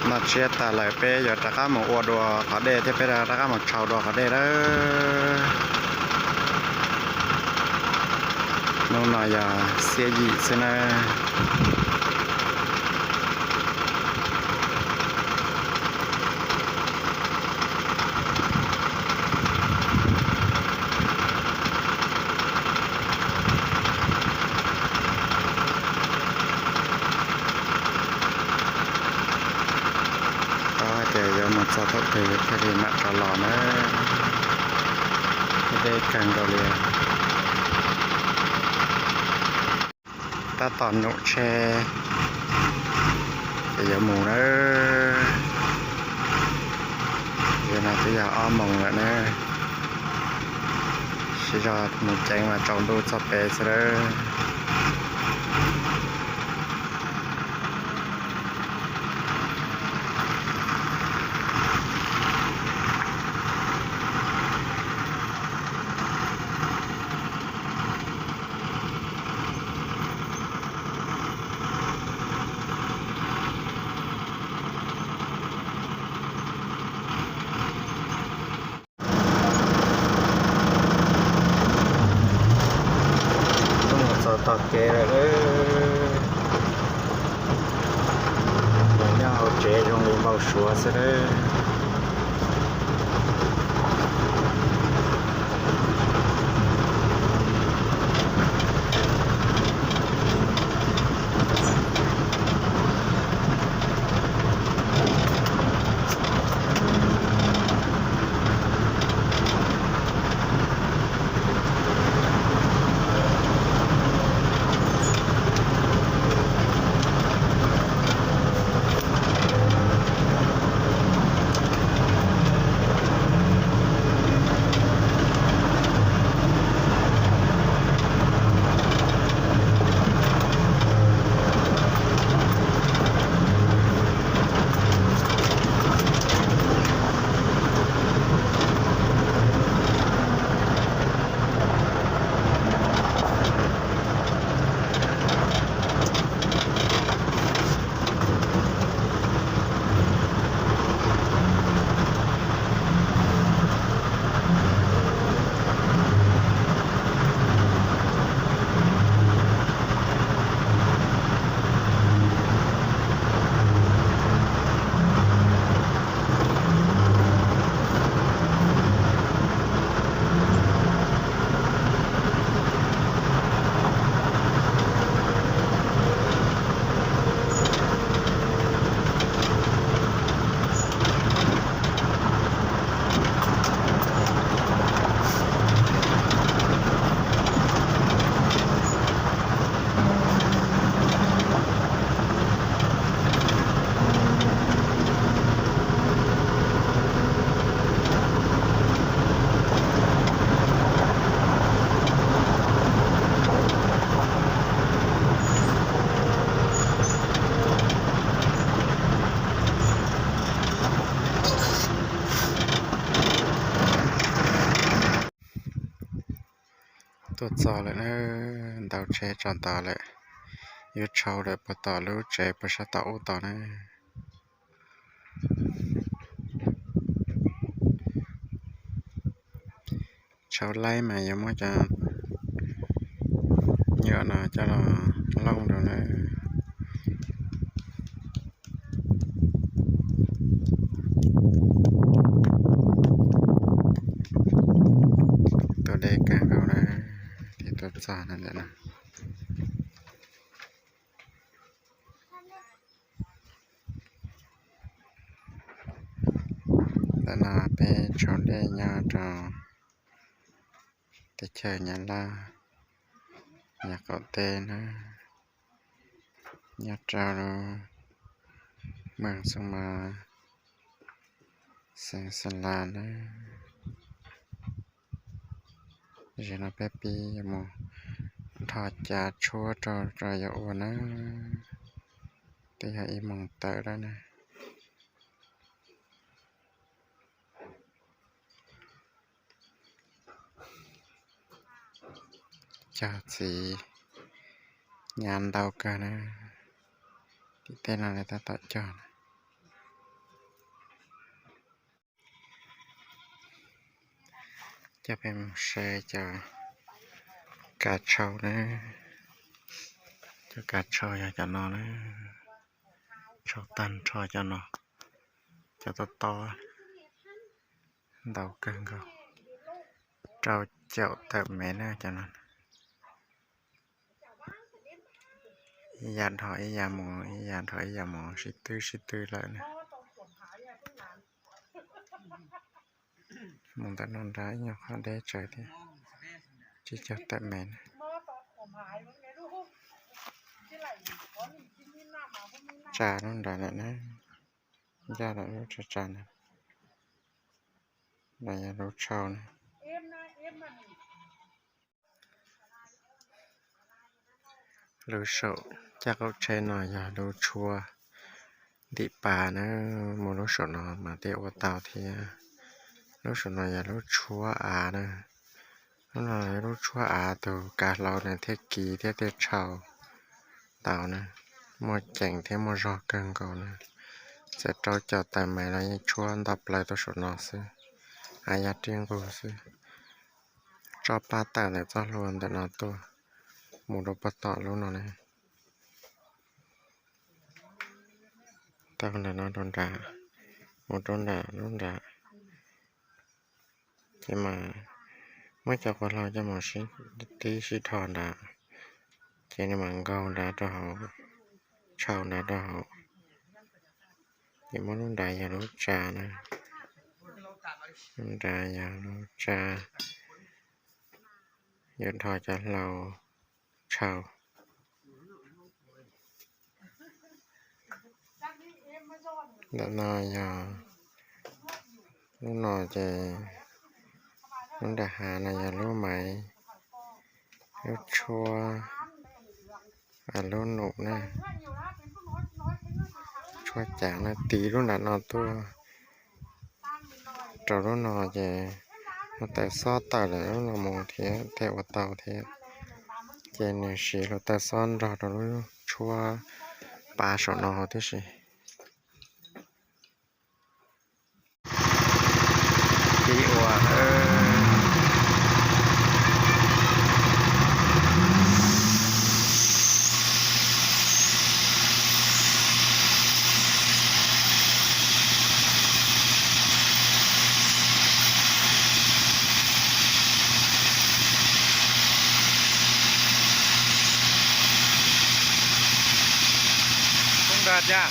Noj tsiab tas lawm peb yuav rov qab mus ua dua qhov dej thiab peb rov qab mus tshau dua qhov dej lawm. Hnub no yog xiab yim xwb na. Paub hais tias yuav mus txog thaum twg thiaj li mam rov los na. Deb kawg nkaus li. Tab tom num tsheb ces yuav mus na. Yog no twb yog ob moos lawm na. Siv zog mus ceev mas tsaus ntuj txog pem xwb lawm. Tuaj mus txog tog kev lawm. Los nyob hauv tsev zoo li npau suav xwb lawm. Tuaj txog lawm na, ntaus tsheb tso tos lawm, yuav tshau lawm puag tom lub tsev puag sab tom ub tod na. Tshau laib mas yuav muab cov nyuam no coj los looj rau na. Tuaj deb kawg nkaus na, thiaj tuaj txog ntawm no. Ntawm no peb tshau dej nyob rau teb chaws Nyab Laj, Nyab qaum teb na, nyob rau lub moos Xoo Mas, xeev Xa Las na. Zaum no peb pib yuav mus nrho cav tshuab rau rau yuav ua na, twb yog ib moos tawm lawm na. Cog txiv nyab ntau kawg na, tim tej no lawv tab tom cog na. Coj peb mus saib cov kav tshau na. Cov kav tshau yog cov no na. Tshau tag nrho cov no, cov tob tob ntau kawg nkaus, rau caum tawm mev na cov no. Ib yam dhos ib yam mus, ib yam dhos ib yam mus, sib twb sib twb lawm na. Mus ntawm no nrad ib nyuag qhov deb tsawv thiab, tsib caug tawm mev na. Tsa lub nrad lawm na, ncaj lawm lub tsa tsa na. No yog lub tshau na. Lub saum caj qaum tsheb no yog lub tshuab ntim pas na, mus lub saum no mas thiaj ua tau thiab. Lub saum no yog lub tshuab av na. Lub no yog lub tshuab av, tus kav hlau nws thiaj kiv thiab thiaj tshau tau na. Muaj ceem thiab muaj zog kawg nkaus na. Txawm rau caum tawm mev los yeej tshuab ntau plaws rau saum no xwb, av yaj rib nqug xwb. Tso pab tawm ntawm txoj hlua ntawm no tuaj mus rau puag tom lub no na. Tau ntawm no rau nrad, mus rau nram lub nrad, ces mas muab cov quav hlau coj mus sib tib sib dhos nrad, ces nws mam nkaug nrad rau hauv, tshau nrad rau hauv. Ces muab lub nrad yog lub tsa na, lub nrad yog lub tsa, yuav dhos cov hlau tshau. Ntawm no yog lub no ces lub nram hav no yog lub maiv, lub tshuab, lub num na, tshuab cav na, tiv lub nram no tuaj rau lub no ces hluav taws xob tawm lawm lub no mus thiab thiaj ua tau thiab. Ces nws siv hluav taws xob nrog rau lub tshuab pav saum no tib si. Pib ua Không gạt nha.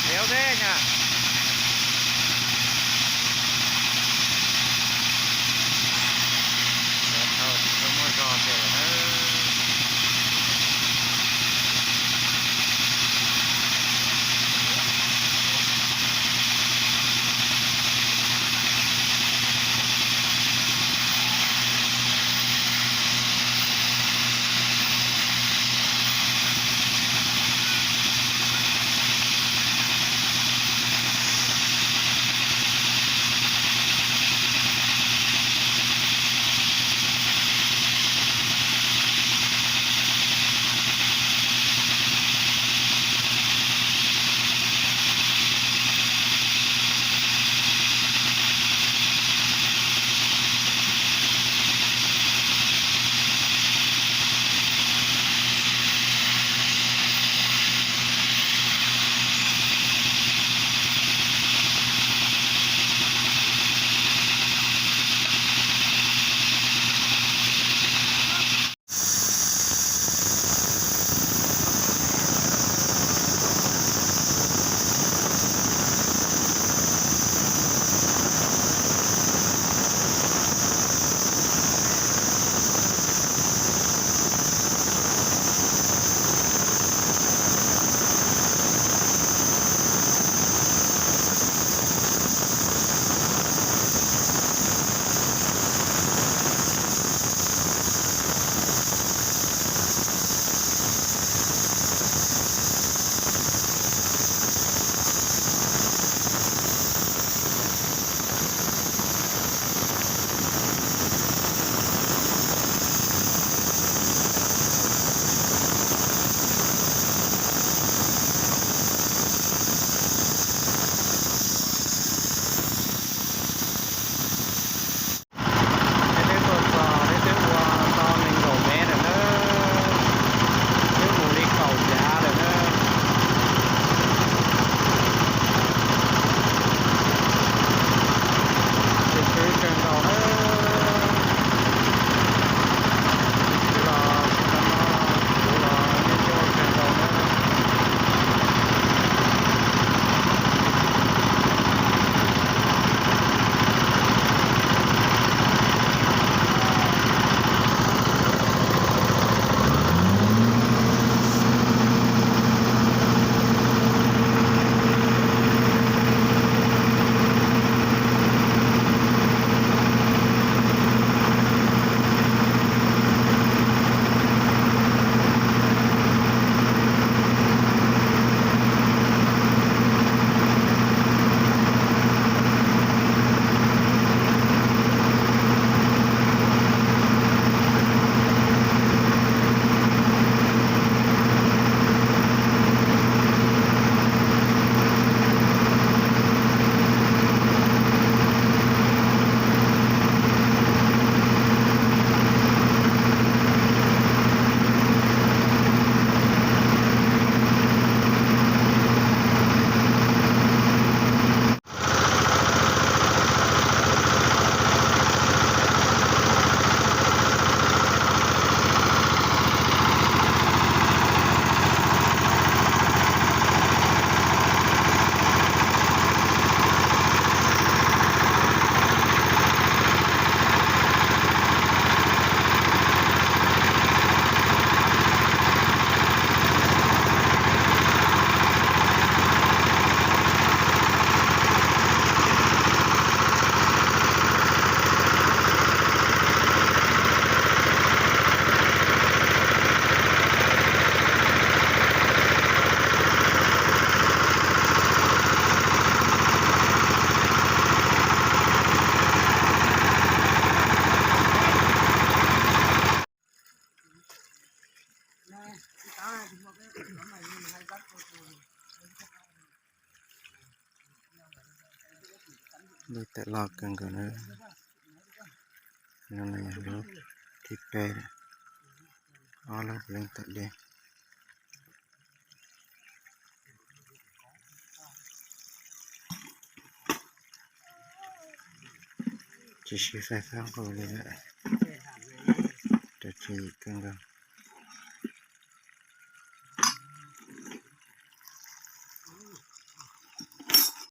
Kéo thế nha. Kéo thầu thì không có do để nữa. Lub tawm loj kawg nkaus na. Lub no yog lub thib peb, ob lub leej tawm dej. Tsis sib faib fab nqus li lawm, rau tsis yim kawg nkaus.